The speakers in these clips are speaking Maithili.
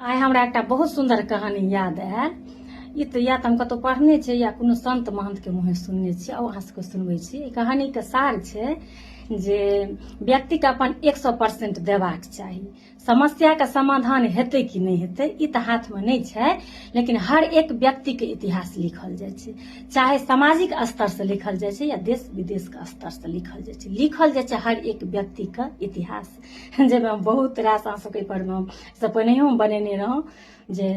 आइ हमरा एकटा बहुत सुन्दर कहानी याद आयल। ई तऽ या तऽ हम कतहु पढ़ने छियै या कोनो संत महंतके मुँहे सुनने छियै आ अहाँ सबके सुनबै छी। ई कहानीके सार छै जे व्यक्तिके अपन 100% देबाक चाही। समस्याके समाधान हेतै कि नहि हेतै ई तऽ हाथमे नहि छै, लेकिन हर एक व्यक्तिके इतिहास लिखल जाइ छै, चाहे सामाजिक स्तरसँ लिखल जाइ छै या देश विदेशके स्तरसँ लिखल जाइ छै। लिखल जाइ छै हर एक व्यक्तिके इतिहास, जाहिमे हम बहुत रास अहाँ सबके एहिपर मे से पहिनहियो हम बनेने रहौं जे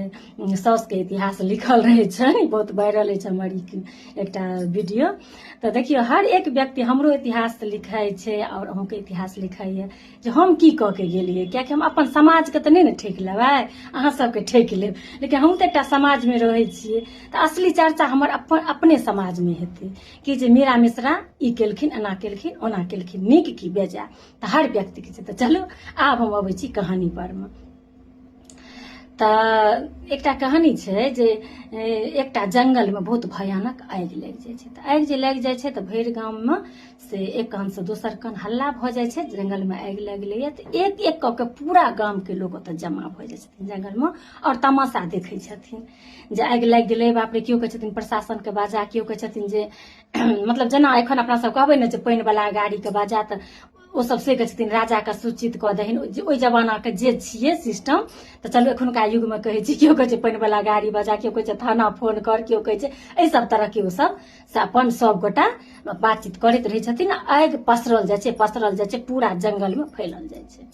साउसके इतिहास लिखल रहै छनि। बहुत वायरल अछि हमर ई एकटा वीडियो। तऽ देखियौ, हर एक व्यक्ति हमरो इतिहास लिखाइ छै आओर अहूँके इतिहास लिखाइए जे हम की कऽ के गेलियै, कियाकि हम अपन समाजके तऽ नहि ने ठकि लेबै, अहाँ सबके ठकि लेब, लेकिन हमहूँ तऽ एकटा समाजमे रहै छियै। तऽ असली चर्चा हमर अपन अपने समाजमे हेतै कि जे मीरा मिश्रा ई केलखिन, एना केलखिन, ओना केलखिन, नीक की बेजाय, तऽ हर व्यक्तिके छै। तऽ चलू, आब हम अबै छी कहानी परमे। तऽ एकटा कहानी छै जे एकटा जंगलमे बहुत भयानक आगि लागि जाइ छै। तऽ आगि जे लागि जाइ छै तऽ भरि गाममे से एक कानसँ दोसर कान हल्ला भऽ जाइ छै, जंगलमे आगि लागि गेलैए। तऽ एक एक कऽ के पूरा गामके लोक ओतऽ जमा भऽ जाइ छथिन जंगलमे आओर तमाशा देखै छथिन जे आगि लागि गेलै, बाप रे। केओ कहै छथिन प्रशासनके बाजा, केओ कहै छथिन जे मतलब जेना एखन अपना सब कहबै ने जे पानिवला गाड़ीके बाजा, तऽ ओ सब से कहै छथिन राजाके सूचित कऽ दहीन, ओहि जमानाके जे छियै सिस्टम। तऽ चलू, एखुनका युगमे कहै छी, केओ कहै छै पानिवला गाड़ी बजा, केओ कहै छै थाना फोन कर, केओ कहै छै, एहि सब तरहके ओ सब से अपन सब गोटा बातचीत करैत रहै छथिन। आगि पसरल जाइ छै, पसरल जाइ छै, पूरा जंगलमे फैलल जाइ छै।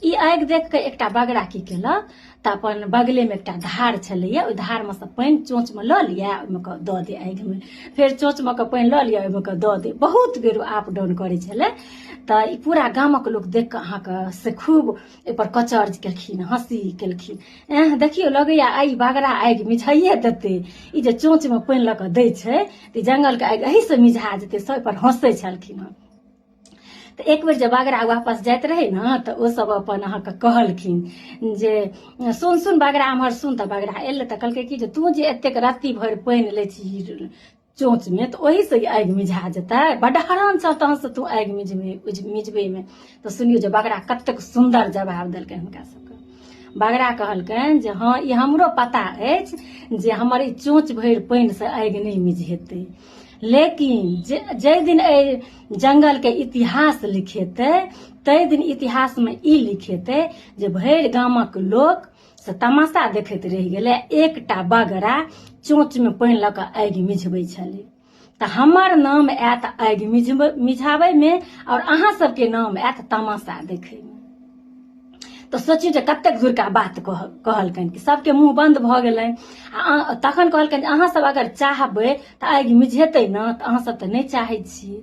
ई आगि देख कऽ एकटा बगड़ा की केलक तऽ अपन बगलेमे एकटा धार छलैया, ओहि धारमे सँ पानि चोँचमे लऽ लिअ, ओहिमे कऽ दऽ दे आगिमे, फेर चोँचमे कऽ पानि लऽ लिअ, ओहिमे कऽ दऽ दे। बहुत बेर ओ अप डाउन करै छलै। तऽ ई पूरा गामक लोक देख कऽ अहाँके से खूब एहिपर कचर्ज केलखिन, हँसी केलखिन, एह देखियौ, लगैया आइ बगड़ा आगि मिझाइए देतै, ई जे चोँचमे पानि लऽ कऽ दै छै तऽ जंगलके आगि एहिसँ मिझा जेतै। सब एहिपर हँसै छलखिन हँ। तऽ एक बेर जे बगड़ा वापस जाइत रहै ने तऽ ओ सब अपन अहाँके कहलखिन जे सुन सुन बगड़ा, एम्हर सुन। तऽ बगड़ा एलै तऽ कहलकै कि जे तू जे एतेक रत्ती भरि पानि लै छी चोँचमे तऽ ओहीसँ ई आगि मिझा जेतै? बड्ड हरान छह तहनसँ तू आगि मिझबैमे। तऽ सुनियौ जे बगड़ा कतेक सुन्दर जवाब देलकै हुनका सबके। बगड़ा कहलकनि जे हँ, ई हमरो पता अछि जे हमर ई चोँच भरि पानिसँ आगि नहि मिझेतै, लेकिन जे जाहि दिन एहि जंगलके इतिहास लिखेतै ताहि दिन इतिहासमे ई लिखेतै जे भरि गामक लोक से तमाशा देखैत रहि गेलै, एकटा बगड़ा चोँचमे पानि लऽ कऽ आगि मिझबै छलै। तऽ हमर नाम आयत आगि मिझाबैमे आओर अहाँ सबके नाम आयत तमाशा देखैमे। तऽ सोचियौ जे कतेक दूरका बात कहलकनि कि सबके मुँह बन्द भऽ गेलनि। आ तखन कहलकनि जे अहाँ सब अगर चाहबै तऽ आगि मिझेतै ने? तऽ अहाँ सब तऽ नहि चाहै छियै।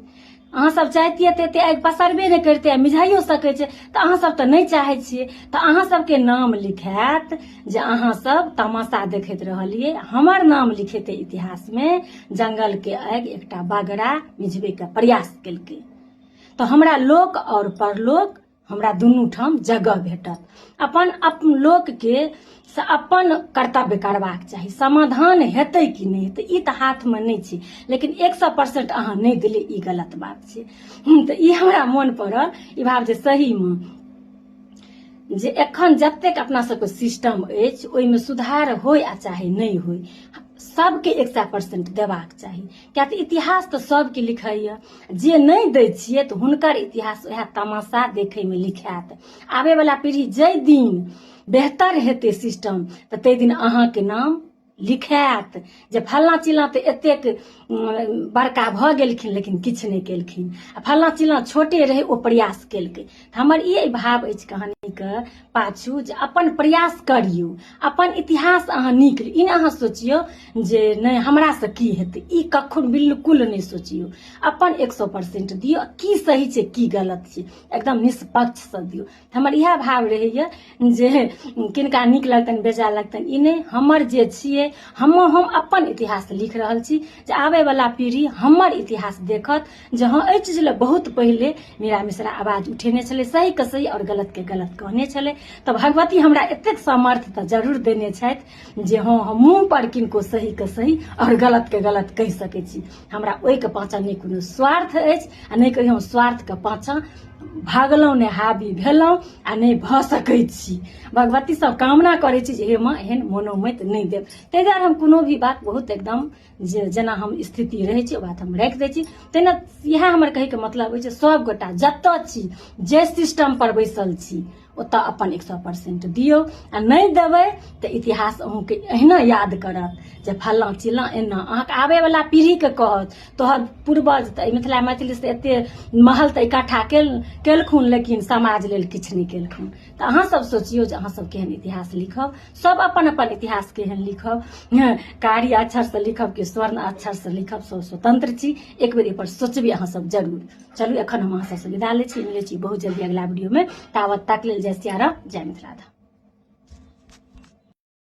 अहाँ सब चाहितियै तऽ एते आगि पसरबे नहि करितै आ मिझाइयो सकै छै। तऽ अहाँ सब तऽ नहि चाहै छियै, तऽ अहाँ सबके नाम लिखायत जे अहाँ सब तमाशा देखैत रहलियै, हमर नाम लिखेतै इतिहासमे जंगलके आगि एकटा बगड़ा मिझबैके प्रयास केलकै। तऽ हमरा लोक आओर परलोक हमरा दुनू ठाम जगह भेटत। अपन लोकके से अपन कर्तव्य करबाक चाही। समाधान हेतै कि नहि हेतै ई तऽ हाथमे नहि छै, लेकिन 100% अहाँ नहि देलियै, ई गलत बात छै। तऽ ई हमरा मोन पड़ल ई भाव जे सहीमे जे एखन जतेक अपना सबके सिस्टम अछि ओहिमे सुधार होइ आ चाहे नहि होइ, सबके 100% देबाक चाही, किया तऽ इतिहास तऽ सबके लिखैया। जे नहि दै छियै तऽ हुनकर इतिहास उएह तमाशा देखैमे लिखायत। आबैवला पीढ़ी जाहि दिन बेहतर हेतै सिस्टम तऽ ताहि दिन अहाँके नाम लिखायत जे फल्लाँ चिल्लाँ तऽ एतेक बड़का भऽ गेलखिन लेकिन किछु नहि केलखिन, आ फल्लाँ चिल्लाँ छोटे रहै ओ प्रयास केलकै। तऽ हमर ई भाव अछि कहानीके पाछू जे अपन प्रयास करियौ, अपन इतिहास अहाँ नीक। ई नहि अहाँ सोचियौ जे नहि हमरासँ की हेतै, ई कखनो बिल्कुल नहि सोचियौ। अपन 100% दियौ, की सही छै की गलत छै एकदम निष्पक्षसँ दियौ। हमर इएह भाव रहैए जे किनका नीक लगतनि बेजा लगतनि ई नहि, हमर जे छियै हम अपन इतिहास लिख रहल छी जे आबैवला पीढ़ी हमर इतिहास देखत जे हँ, एहि चीज लए बहुत पहिले मीरा मिश्रा आवाज उठेने छलै, सहीके सही आओर गलतके गलत कहने छलै। तऽ भगवती हमरा एतेक सामर्थ्य तऽ जरूर देने छथि जे हँ, हम मुँह पर किनको सहीके सही आओर गलतके गलत कहि सकै छी। हमरा ओहिके पाछाँ नहि कोनो स्वार्थ अछि आ नहि कहियो हम स्वार्थके पाछाँ भागलहुँ, नहि हाबी भेलहुँ आ नहि भऽ सकै छी। भगवती सब कामना करै छी जे हे माँ, एहन मनोमति नहि देब। ताहि दुआरे हम कोनो भी बात बहुत एकदम जे जेना हम स्थिति रहै छी, ओ बात हम राखि दै छी। तहिना इएह हमर कहैके मतलब होइ छै, सब गोटा जतऽ छी, जे सिस्टम पर बैसल छी, ओतऽ अपन 100% दियौ आ नहि देबै तऽ इतिहास अहूँके एहिना याद करत जे फल्लाँ चिल्लाँ एना। अहाँके आबैवला पीढ़ीके कहत, तोहर पूर्वज तऽ मिथिला मैथिलीसँ एते महल तऽ इकट्ठा केलखुन, लेकिन समाज लेल किछु नहि केलखुन। तऽ अहाँ सब सोचियौ जे अहाँ सब केहन इतिहास लिखब, सब अपन अपन इतिहास केहन लिखब, कारी अक्षरसँ लिखब कि स्वर्ण अक्षरसँ लिखब, सब स्वतंत्र छी। एक बेर एहिपर सोचबै अहाँ सब जरूर। चलू, एखन हम अहाँ सबसँ विदा लै छी, मिलै छी बहुत जल्दी अगिला वीडियोमे। तावत तक लेल जय सियाराम, जय मिथिला धाम।